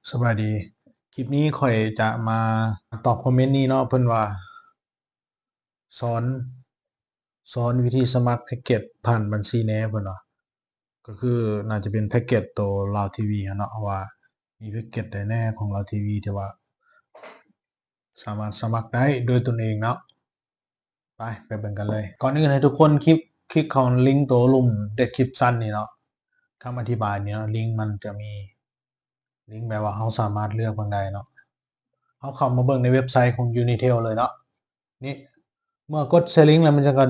ສະບາຍດີ. ຄລິບນີ້ຂ້ອຍຈະມາຕອບຄອມເມັນນີ້ເນາະ, ເພິ່ນວ່າ ສອນ ສອນວິທີສະໝັກແພັກເກັດຜ່ານບັນຊີແດ່ ເພິ່ນວ່າ. ກໍຄືໜ້າຈະເປັນແພັກເກັດໂຕລາວທີວີຫັ້ນເນາະ, ວ່າມີແພັກເກັດໃດແດ່ຂອງລາວທີວີທີ່ວ່າສາມາດສະໝັກໄດ້ໂດຍຕົນເອງເນາະ. ໄປ ໄປເບິ່ງກັນເລີຍ. ກ່ອນອື່ນໃຫ້ທຸກຄົນຄລິກ ຄລິກເຂົ້າລິງໂຕລຸ່ມເດສຄຣິບຊັນນີ້ເນາະ, ຄຳອະທິບາຍນີ້ເນາະ. ລິງມັນຈະມີລິງແບບວ່າເຮົາສາມາດເລືອກເບິ່ງໄດ້ເນາະ. ເຮົາເຂົ້າມາເບິ່ງໃນເວັບໄຊຂອງຢູນິເທວເລີຍເນາະ. ນີ້ ເມື່ອກົດໃສ່ລິງແລ້ວ ມັນຈະກະ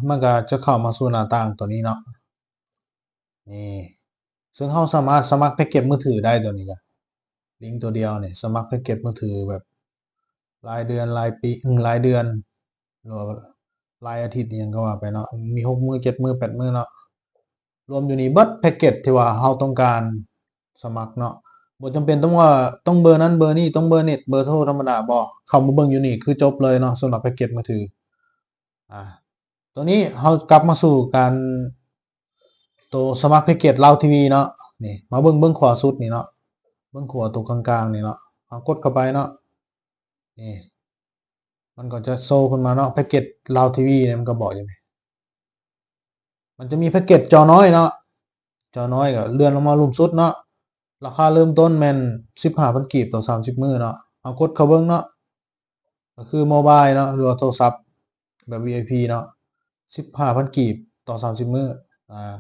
ມັນກະຈະເຂົ້າມາສູ່ໜ້າຕ່າງໂຕນີ້ເນາະ. ນີ້ ເຊິ່ງເຮົາສາມາດສະໝັກແພັກເກັດມືຖືໄດ້ໂຕນີ້ກະ ລິງໂຕດຽວນີ້ ສະໝັກແພັກເກັດມືຖືແບບລາຍເດືອນ ລາຍປີ ອາ ລາຍເດືອນ ຫຼືວ່າລາຍອາທິດ ອີ່ຫຍັງກໍວ່າໄປເນາະ, ມີຫົກມື້ ເຈັດມື້ ແປດມື້ເນາະ. ລວມຢູ່ນີ້ເບິດແພັກເກັດທີ່ວ່າເຮົາຕ້ອງການສະໝັກເນາະ. ບໍ່ຈຳເປັນຕ້ອງວ່າຕ້ອງເບີນັ້ນເບີນີ້ ຕ້ອງເບີເນັດ ເບີໂທທຳມະດາ ບໍ່, ເຂົ້າມາເບິ່ງຢູ່ນີ້ຄືຈົບເລີຍເນາະ ສຳລັບແພັກເກັດມືຖື. ອາ ໂຕນີ້ເຮົາກັບມາສູ່ການ ໂຕສະໝັກແພັກເກັດລາວທີວີເນາະ. ນີ້ ມາເບິ່ງ ເບື້ອງຂວາສຸດນີ້ເນາະ, ເບື້ອງຂວາໂຕກາງໆນີ້ເນາະ, ເຮົາກົດເຂົ້າໄປເນາະ. ນີ້ ມັນກໍຈະໂຊຂຶ້ນມາເນາະ, ແພັກເກັດລາວທີວີນີ້ ມັນກໍບອກຢູ່ນີ້. ມັນຈະມີແພັກເກັດຈໍນ້ອຍເນາະ, ຈໍນ້ອຍກໍເລື່ອນລົງມາລຸ່ມສຸດເນາະ. ລາຄາເລີ່ມຕົ້ນແມ່ນສິບຫ້າພັນກີບຕໍ່ສາມສິບມື້ເນາະ. ເຮົາກົດເຂົ້າເບິ່ງເນາະ, ກໍຄືໂມບາຍເນາະ ຫຼືວ່າໂທລະສັບແບບວີໄອພີເນາະ, ສິບຫ້າພັນກີບຕໍ່ສາມສິບມື້. ອາ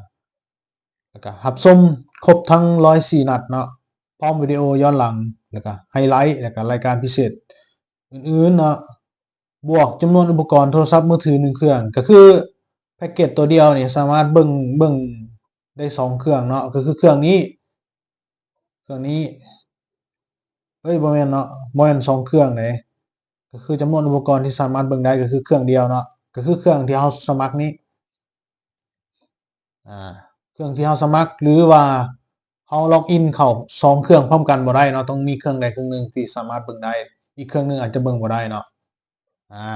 ແລ້ວກະຮັບຊົມຄົບທັງຮ້ອຍສີ່ນັດເນາະ, ພ້ອມວິດີໂອຍ້ອນຫຼັງ ແລ້ວກະໄຮໄລ ແລ້ວກະລາຍການພິເສດອື່ນໆເນາະ, ບວກຈຳນວນອຸປະກອນໂທລະສັບມືຖືໜຶ່ງເຄື່ອງ. ກໍຄືແພັກເກັດໂຕດຽວນີ້ສາມາດເບິ່ງ ເບິ່ງໄດ້ສອງເຄື່ອງເນາະ, ກໍຄືເຄື່ອງນີ້ ເຄື່ອງນີ້ ເອີຍ ບໍ່ແມ່ນເນາະ, ບໍ່ແມ່ນສອງເຄື່ອງເດ້, ກໍຄືຈຳນວນອຸປະກອນທີ່ສາມາດເບິ່ງໄດ້ກໍຄືເຄື່ອງດຽວເນາະ, ກໍຄືເຄື່ອງທີ່ເຮົາສະໝັກນີ້. ອາ ເຄື່ອງທີ່ເຮົາສະໝັກ ຫຼືວ່າເຮົາລັອກອິນເຂົ້າສອງເຄື່ອງພ້ອມກັນບໍ່ໄດ້ເນາະ, ຕ້ອງມີເຄື່ອງໃດເຄື່ອງໜຶ່ງທີ່ສາມາດເບິ່ງໄດ້, ອີກເຄື່ອງໜຶ່ງອາດຈະເບິ່ງບໍ່ໄດ້ເນາະ. ອາ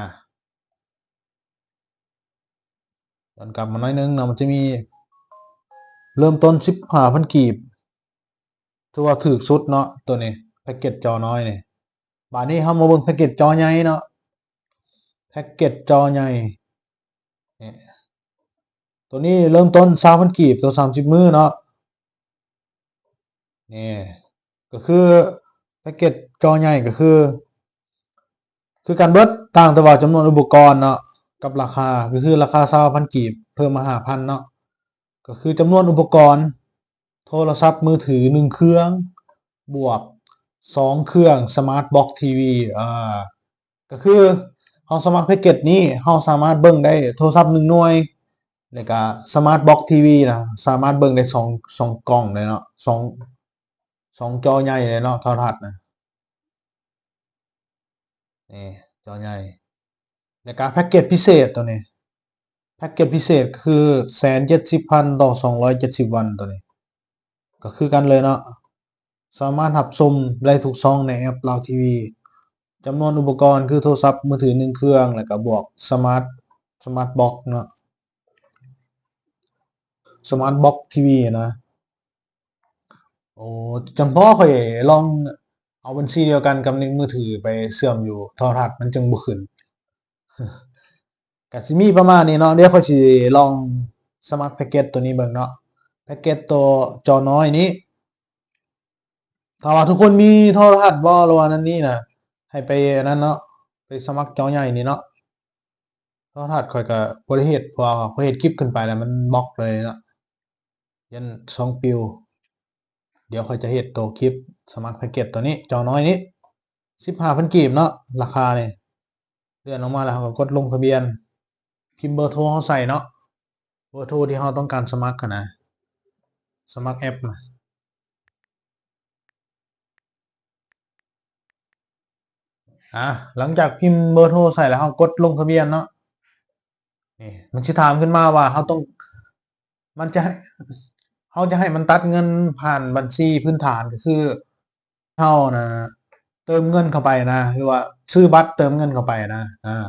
ຍ້ອນກັບມາໜ້ອຍໜຶ່ງເນາະ, ມັນຈະມີເລີ່ມຕົ້ນສິບຫ້າພັນກີບ ຖືວ່າຖືກສຸດເນາະ ໂຕນີ້ ແພັກເກັດຈໍນ້ອຍນີ້. ບາດນີ້ເຮົາມາເບິ່ງແພັກເກັດຈໍໃຫຍ່ເນາະ, ແພັກເກັດຈໍໃຫຍ່ນີ້ ໂຕນີ້ເລີ່ມຕົ້ນຊາວພັນກີບຕໍ່ສາມສິບມື້ເນາະ. ນີ້ ກໍຄືແພັກເກັດຈໍໃຫຍ່ກໍຄື ຄືກັນເບິດ, ຕ່າງແຕ່ວ່າຈຳນວນອຸປະກອນເນາະ ກັບລາຄາ, ກໍຄືລາຄາຊາວພັນກີບ ເພີ່ມມາຫ້າພັນເນາະ, ກໍຄືຈຳນວນອຸປະກອນໂທລະສັບມືຖືໜຶ່ງເຄື່ອງ ບວກສອງເຄື່ອງສະມາດບັອກທີວີ. ອາ ກໍຄືເຮົາສະໝັກແພັກເກັດນີ້ ເຮົາສາມາດເບິ່ງໄດ້ໂທລະສັບໜຶ່ງໜ່ວຍ ແລ້ວກະສະມາດບັອກທີວີນະ ສາມາດເບິ່ງໄດ້ສອງ ສອງກ້ອງເລີຍເນາະ, ສອງ ສອງຈໍໃຫຍ່ເລີຍເນາະ ໂທລະທັດນະ. ນີ້ ຈໍໃຫຍ່ ແລ້ວກະແພັກເກັດພິເສດໂຕນີ້, ແພັກເກັດພິເສດຄືແສນເຈັດສິບພັນຕໍ່ສອງຮ້ອຍເຈັດສິບວັນໂຕນີ້ ກໍຄືກັນເລີຍເນາະ, ສາມາດຮັບຊົມໄດ້ທຸກຊ່ອງໃນແອັບລາວທີວີ. ຈຳນວນອຸປະກອນຄືໂທລະສັບມືຖືໜຶ່ງເຄື່ອງ ແລ້ວກະບວກສະມາດ ສະມາດບັອກເນາະ, ສະມາດບັອກທີວີນະ. ໂອ້ ຈຳເພາະຂ້ອຍລອງເອົາບັນຊີດຽວກັນກັບໃນມືຖືໄປເຊື່ອມຢູ່ໂທລະທັດ ມັນຈຶ່ງບໍ່ຂຶ້ນ. ກະຊິມີປະມານນີ້ເນາະ, ດຽວຂ້ອຍຊິລອງສະໝັກແພັກເກັດໂຕນີ້ເບິ່ງເນາະ, ແພັກເກັດໂຕຈໍນ້ອຍນີ້. ຖ້າວ່າທຸກຄົນມີໂທລະທັດບໍ່ ຫຼືວ່ານັ້ນນີ້ນະ ໃຫ້ໄປອັນນັ້ນເນາະ, ໄປສະໝັກຈໍໃຫຍ່ນີ້ເນາະ. ໂທລະທັດຂ້ອຍກະບໍ່ໄດ້ເຮັດ ເພາະວ່າຂ້ອຍເຮັດຄລິບຂຶ້ນໄປແລ້ວມັນບລັອກເລີຍເນາະ, ຢ້ານຊ່ອງປິວ. ດຽວຂ້ອຍຈະເຮັດໂຕຄລິບສະໝັກແພັກເກັດໂຕນີ້ ຈໍນ້ອຍນີ້ ສິບຫ້າພັນກີບເນາະ ລາຄານີ້. ເລື່ອນລົງມາແລ້ວເຮົາກໍກົດລົງທະບຽນ, ພິມເບີໂທເຮົາໃສ່ເນາະ, ເບີໂທທີ່ເຮົາຕ້ອງການສະໝັກຫັ້ນນະ, ສະໝັກແອັບນະ. ອາ ຫຼັງຈາກພິມເບີໂທໃສ່ແລ້ວ ເຮົາກົດລົງທະບຽນເນາະ. ນີ້ ມັນຊິຖາມຂຶ້ນມາວ່າເຮົາຕ້ອງ ມັນຈະໃຫ້ ເຮົາຈະໃຫ້ມັນຕັດເງິນຜ່ານບັນຊີພື້ນຖານ ກໍຄືເຮົານະເຕີມເງິນເຂົ້າໄປນະ ຫຼືວ່າຊື້ບັດເຕີມເງິນເຂົ້າໄປນະ ອາ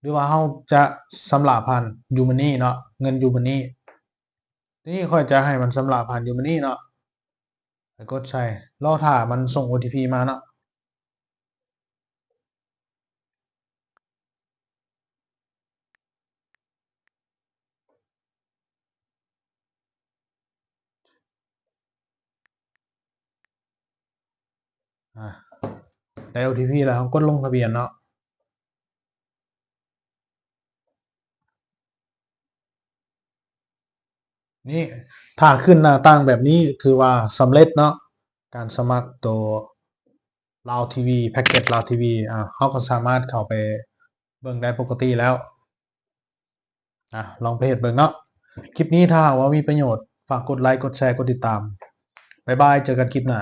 ຫຼືວ່າເຮົາຈະຊຳລະຜ່ານຢູມັນນີເນາະ, ເງິນຢູມັນນີ. ທີນີ້ຂ້ອຍຈະໃຫ້ມັນຊຳລະຜ່ານຢູມັນນີເນາະ. ກດໃສ່ ລໍຖ້າມັນສົ່ງໂອທີພີມາເນາະ. ອາ ໄດ້ໂອທີພີແລ້ວ ເຮົາກົດລົງທະບຽນເນາະ. ນີ້ ຖ້າຂຶ້ນໜ້າຕ່າງແບບນີ້ ຖືວ່າສຳເລັດເນາະ ການສະໝັກໂຕລາວທີວີ ແພັກເກັດລາວທີວີ ອາ ເຮົາກໍສາມາດເຂົ້າໄປເບິ່ງໄດ້ປົກກະຕິແລ້ວ. ອາ ລອງໄປເຮັດເບິ່ງເນາະ. ຄລິບນີ້ຖ້າຫາກວ່າມີປະໂຫຍດ ຝາກກົດໄລ ກົດແຊ ກົດຕິດຕາມ. ບາຍບາຍ ເຈີກັນຄລິບໜ້າ.